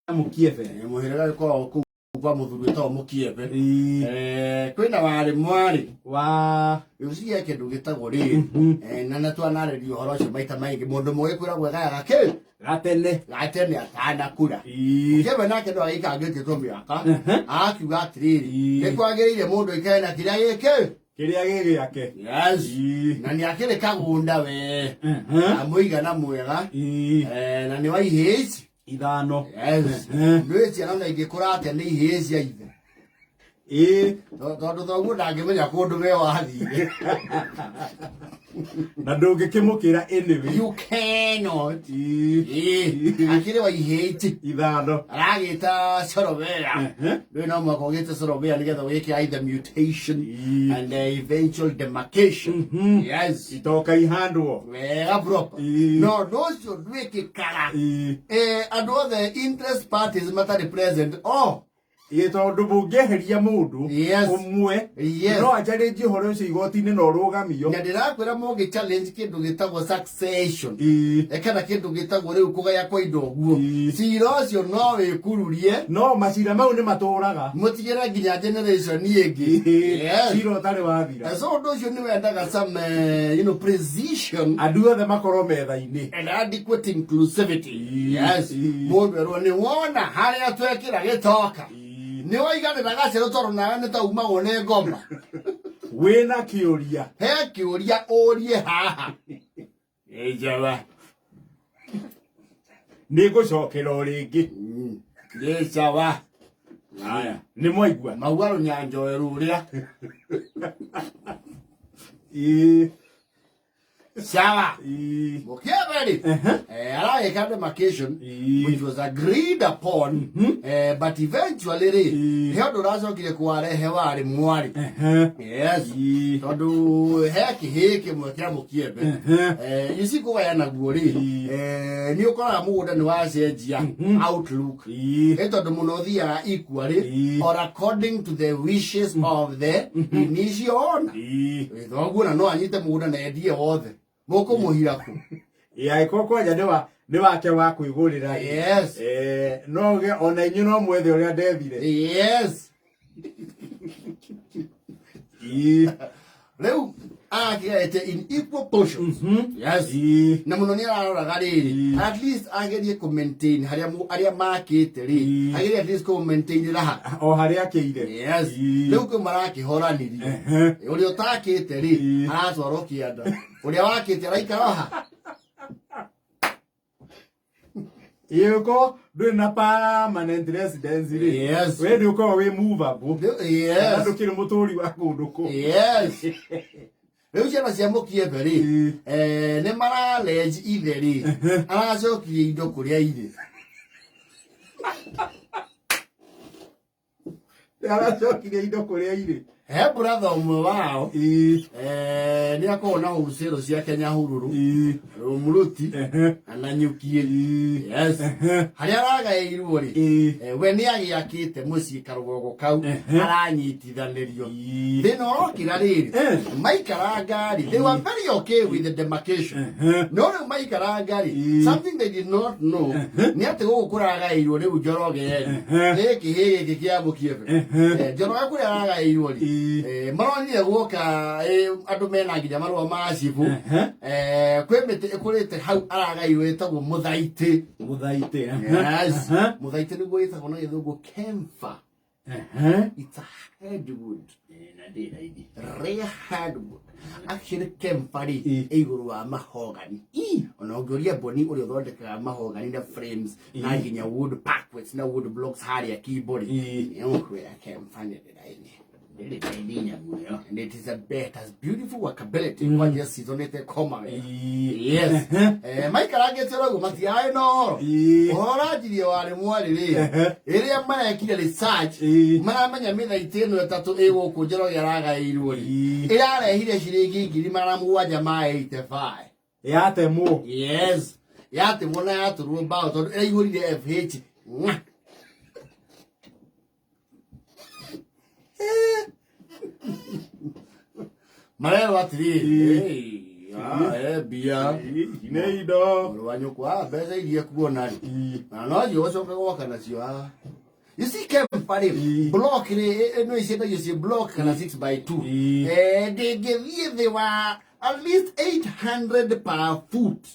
Mũkiebe. Mũhĩrĩga gĩkoragwo kũu kwa mũthuri wĩtagwo Mũkiebe. Kwĩna warĩ mwarĩ wa rĩu kĩndũ gĩtagwo rĩrĩ. Na na twanarĩria ũhoro ũcio maita maingĩ, mũndũ mũgĩ kwĩragwo egayaga kĩ gatene. Gatene atanakura. Mũkiebe nake no agĩikangĩtie tũmĩaka, akiuga atĩrĩrĩ, nĩ kwagĩrĩire mũndũ aikare na kĩrĩa gĩkĩ kĩrĩa gĩ gĩake. Yes. Na nĩ akĩrĩ kagũnda we amũigana mwega. Na nĩ wa ihĩĩ ici 5. Yes. Nĩ ciana na ingĩkũra atĩa nĩ ihĩĩ cia ithe. Tondũ thoguo ndangĩmenya kũndũ we wathire. Na ndũngĩkĩmũkĩra anyway. You cannot. Akĩrĩ wa ihĩĩ ici 5. Aragĩta Sorobea. Rĩu no mũhaka ũgĩte Sorobea nĩgetha ũgĩke either mutation and the eventual demarcation. Yes. Itoka ihandwo. Wega proper. No ũndũ ũcio ndwĩkĩkaga. Andũ othe interest parties matarĩ present. Oh. Ĩĩ, tondũ mũngĩeheria mũndũ ũmwe, no anjarĩnjie ũhoro ũcio igoti-inĩ na ũrũgamio. Na ndĩrakwĩra mũngĩ challenge kĩndũ gĩtagwo succession. Kana kĩndũ gĩtagwo rĩu kũgaya kwa indo ũguo. Cira ũcio no wĩkururie. No macira mau nĩ matũraga. Mũtigĩre nginya generation ĩngĩ. Yes. Cira ũtarĩ wathira. So ũndũ ũcio nĩ wendaga some precision. Andũ othe makorwo metha-inĩ. And adequate inclusivity. Yes. Mũndũ erwo nĩ wona harĩa twekĩra gĩtoka. Nĩ waiganĩra gacĩrũ tondũ nawe nĩ ta umagwo nĩ ngoma. Wĩna kĩũria. He kĩũria ũrie haha. Nĩ Nĩ ngũcokera o rĩngĩ. Nĩ sawa. Haya. Nĩ mwaigua. Maua rũnyanjo rũrĩa. Sawa. Mũkĩebe-rĩ, aragĩka demarcation which was agreed upon, but eventually rĩ, he ũndũ ũracokire kwarehe warĩ mwarĩ. Yes. Tondũ he kĩhĩĩ kĩmwe kĩa Mũkiembe. Ici kũgaya naguo rĩ, nĩ ũkoraga mũgũnda nĩ wacenjia outlook. Ĩ tondũ mũno ũthiaga equally or according to the wishes of the initial owner. Thoguo na no anyite mũgũnda na endie wothe. Mũkũmũhira kũ? Ĩĩ, angĩkorwo kwanja nĩ wake wa kwĩgũrĩra rĩ. Yes. No uge ona inyuĩ no mwethe ũrĩa ndethire. Yes. Rĩu akĩgaĩte in equal portions. Yes. Na mũno nĩ araroraga rĩrĩ, at least agerie kũ maintain harĩa arĩa makĩte rĩ, agerie at least kũ maintain raha. O harĩa akĩire. Yes. Rĩu kwĩ marakĩhoranirie. Ũrĩa ũtakĩte rĩ, aratwarwo kĩanda. Ũrĩa wakĩte araikara ha. Ĩĩ, ndũrĩ na permanent residence rĩ. Yes. We nĩ ũkoragwo wĩ movable. Yes. Kana ndũkĩrĩ mũtũri wa kũndũ kũu. Yes. Rĩu ciana cia Mũkiembe rĩ, nĩ maralenji ithe rĩ, aracokirie indo kũrĩa irĩ. Aracokirie indo kũrĩa irĩ. He brother ũmwe wao, nĩ akoragwo na wholesale ciake Nyahururu, Rumuruti, na Nyukie. Yes. Harĩa aragaĩirwo rĩ, we nĩ agĩakĩte mũciĩ karũgongo kau, aranyitithanĩrio. Thĩna ũrokĩra rĩrĩ, maikaranga rĩ, they were very okay with the demarcation. No rĩu maikaranga rĩ, something they did not know nĩ atĩ gũkũ kũragaĩirwo rĩu Njoroge rĩ, gĩkĩ gĩkĩ kĩa Mũkiembe. Njoroge kũrĩa aragaĩirwo rĩ, maronire guoka andũ mena nginya marũa ma cibũ. Kwĩ mĩtĩ ĩkũrĩte hau aragaĩirwo ĩtagwo mũthaitĩ. Mũthaitĩ. Yes. Mũthaitĩ nĩguo ĩtagwo na gĩthũngũ camphor. It's a hardwood. Rare hardwood. Actually camphor rĩ, ĩ igũrũ wa mahogany. Ona ũngĩũria Boni ũrĩa ũthondekaga mahogany na frames na nginya wood parquets na wood blocks harĩa Kimbo rĩ, nĩegũkwĩra camphor nĩ ndĩraini. And it is a it has beautiful workability. Kwanja season ĩte koma wega. Yes. Maikarangĩte ũguo matiarĩ na ũhoro. Ũhoro ũranjirie warĩ mwarĩ rĩ, rĩrĩa marekire research, maramenya mĩthaitĩ ĩno ĩtatũ ĩ gũkũ Njoroge aragaĩirwo rĩ, ĩrarehire ciringi 785,000. Yatemwo. Yes. Yatemwo na yatũrwo mbaũ tondũ ĩraihũrire FH. Ng'a. Marerwo atĩrĩrĩ, hey, Mbia nĩ indo mũrũ wa nyũkwa, mbeca iria kuona rĩ, na no thiĩ ũcoke gwaka nacio haha. You see Kempa rĩ, block rĩ, no iciendagio ciĩ block kana 6 by 2. Ndĩngĩthiĩ thĩ wa at least 800 per foot.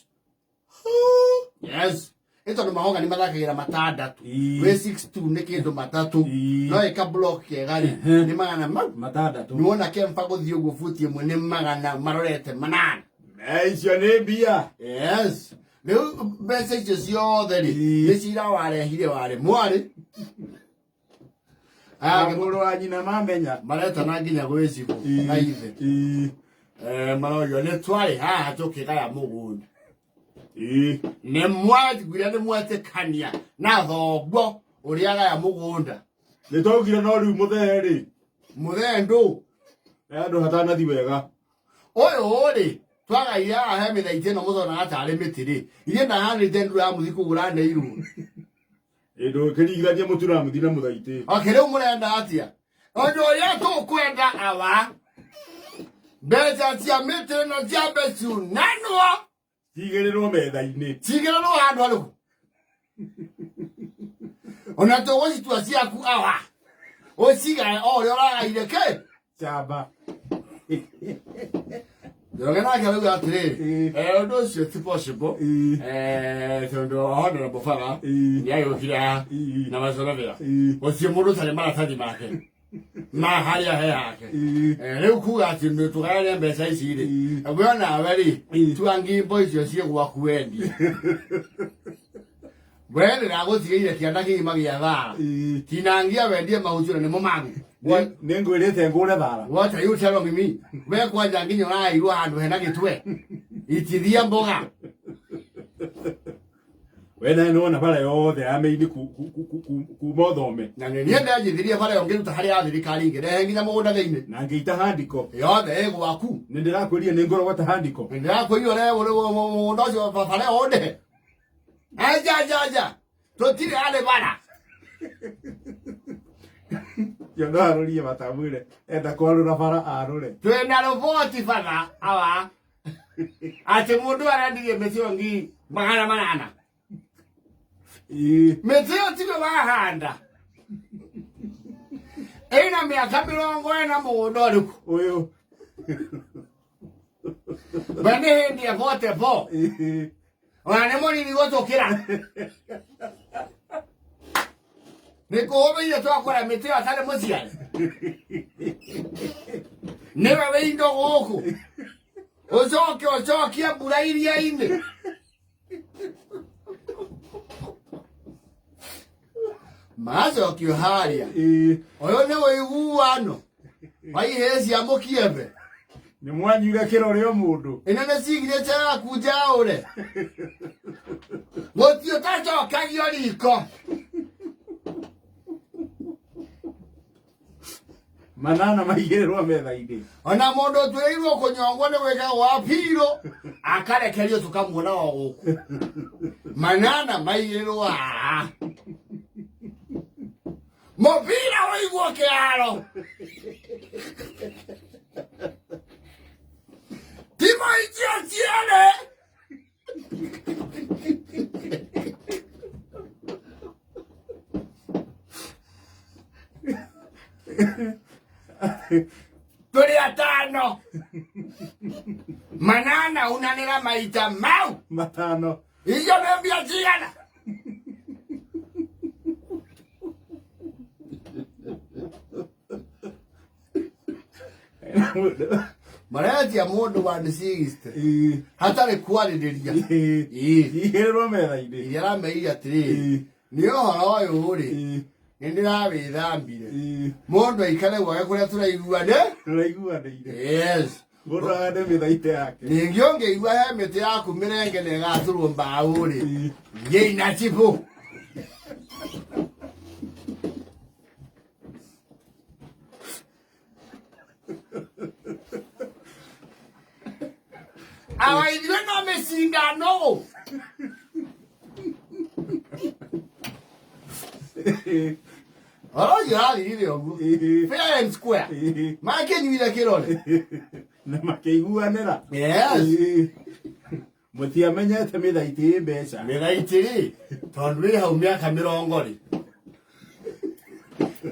Yes. Nĩ tondũ mahogani mathakagĩra matandatũ. Wĩ 6'2 nĩ kĩndũ matatũ. No ĩka block kega rĩ, nĩ magana mau matandatũ. Nĩwona Kempa gũthiĩ ũguo buti ĩmwe nĩ magana marorete 800. Icio nĩ mbia. Yes. Rĩu mbeca icio ciothe rĩ, nĩ cira warehire warĩ mwarĩ. Mũrũ wa nyina mamenya. Maretana nginya gwĩ cibũ na ithe. Marorio nĩ twarĩ haha tũkĩgaya mũgũnda. Nĩ mwatiguire nĩ mwetĩkania na thoguo ũrĩa agaya mũgũnda. Nĩ twaugire no rĩu mũthee rĩ. Mũthee ndũ. Andũ hatanathi wega. Ũyũ rĩ, twagaire haha he mĩthaitĩ ĩno mũthonaga tarĩ mĩtĩ rĩ. Ithuĩ ndahandĩte ndura ya mũthi kũgũra neirwo. Ndũkĩringithania mũtu na mũthi na mũthaitĩ. Okay, rĩu mũrenda atĩa? Ũndũ ũrĩa tũkwenda awa, mbeca cia mĩtĩ ĩno ciambe ciunanwo. Cigĩrĩrwo metha-inĩ. Cigĩrĩrwo handũ harĩkũ? Ona tũgũcitua ciaku awa. Ũcigae o ũrĩa ũragaire kĩ? Chamba. Njoroge nake arauga atĩrĩrĩ, ũndũ ũcio ti possible. Tondũ Honorable Baba nĩ agĩũkire haha na macorobera. Gũtirĩ mũndũ ũtarĩ maratathi make ma harĩa he hake. Rĩu kuga atĩ nĩ tũgayane mbeca ici rĩ, we nawe rĩ, tua ngimbo icio ciĩ gwaku wendie. We ndĩragũtigĩire kĩanda kĩgima gĩa thara. Tinangia wendie mahuti na nĩmo maku. Nĩ ngwĩrĩte ngũre thara. What are you telling me? We kwanja nginya ũrairwo handũ hena gĩtwe. Itithia mboga. We nawe nĩwona bara yothe ya mĩini kuma ũthome. Na nĩ niĩ ndenjithirie bara ĩyo ngĩruta harĩ ya thirikari ngĩrehe nginya mũgũnda thĩinĩ. Na ngĩita handiko. Yothe ĩ gwaku. Nĩ ndĩrakwĩrire nĩ ngũrogota handiko. Nĩ ndĩrakwĩrire ũrehe mũgũnda ũcio bara ĩyo ũndĩhe. Aja aja aja. Tũtirĩ harĩ bara. Yo no arorie matamwĩre enda kwarũra bara arũre. Twĩna rũboti bara awa. Atĩ mũndũ arendirie mĩtĩ ĩyo ngiri 800. Mĩtĩ ĩyo tiwe wahanda. Ĩna mĩaka 40 mũgũnda ũrĩkũ? Ũyũ. We nĩ hĩndĩ ya 44. Ona nĩ mũnini gũtũkĩra. Nĩ kũhũmĩire twakora mĩtĩ ĩyo atarĩ mũciari. Nĩwe wĩ indo gũkũ. Ũcoke ũcokie mbura iria-inĩ. Macokio harĩa. Ũyũ nĩ ũiguano wa ihĩĩ cia mũkiembe. Nĩ mwanyuire kĩrore o mũndũ. Ĩno nĩ signature yaku njaũre. Gũtirĩ ũtacokagio riko. 8 maigĩrĩrwo metha-inĩ. Ona mũndũ ũtuĩrĩirwo kũnyongwo nĩ gwĩkagwo apiro, akarekerio tũkamuona o gũkũ. 8 maigĩrĩrwo haha. Mũbira ũigwo kĩharo. Timo icio cierĩ. Tũrĩ atano. 8 unanĩra maita mau. 5. Icio nĩ mbia cigana? Maretia mũndũ 160. Hatarĩ kwarĩrĩria. Igĩrĩrwo metha-inĩ. Iria arameire atĩrĩrĩ, nĩ ũhoro ũyũ rĩ, nĩ ndĩrawĩthambire. Mũndũ aikare gwake kũrĩa tũraiguane. Tũraiguanĩire. Yes. Mũndũ ahande mĩthaitĩ yake. Ningĩ ũngĩigua he mĩtĩ yaku mĩrenge na ĩgatũrwo mbaũ rĩ, thiĩi na cibũ. Awa ithuĩ no mĩcindano. Ũhoro ũcio ũrathirire ũguo. Fair and square. Makĩnyuire kĩrore. Na makĩiguanĩra. Yes. Mũtiamenyete mĩthaitĩ ĩ mbeca. Mĩthaitĩ rĩ, tondũ ĩ hau mĩaka 20 rĩ,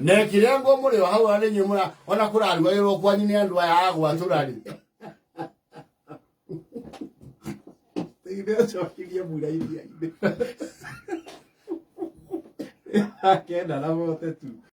nekire ngo mũrĩ o hau arĩ inyuĩ mũra ona kũrarugagĩrwo kwanyu nĩ andũ aya a gwatũra rĩ. Nĩ acokirie mbura iria-inĩ. Akenda na bote tu.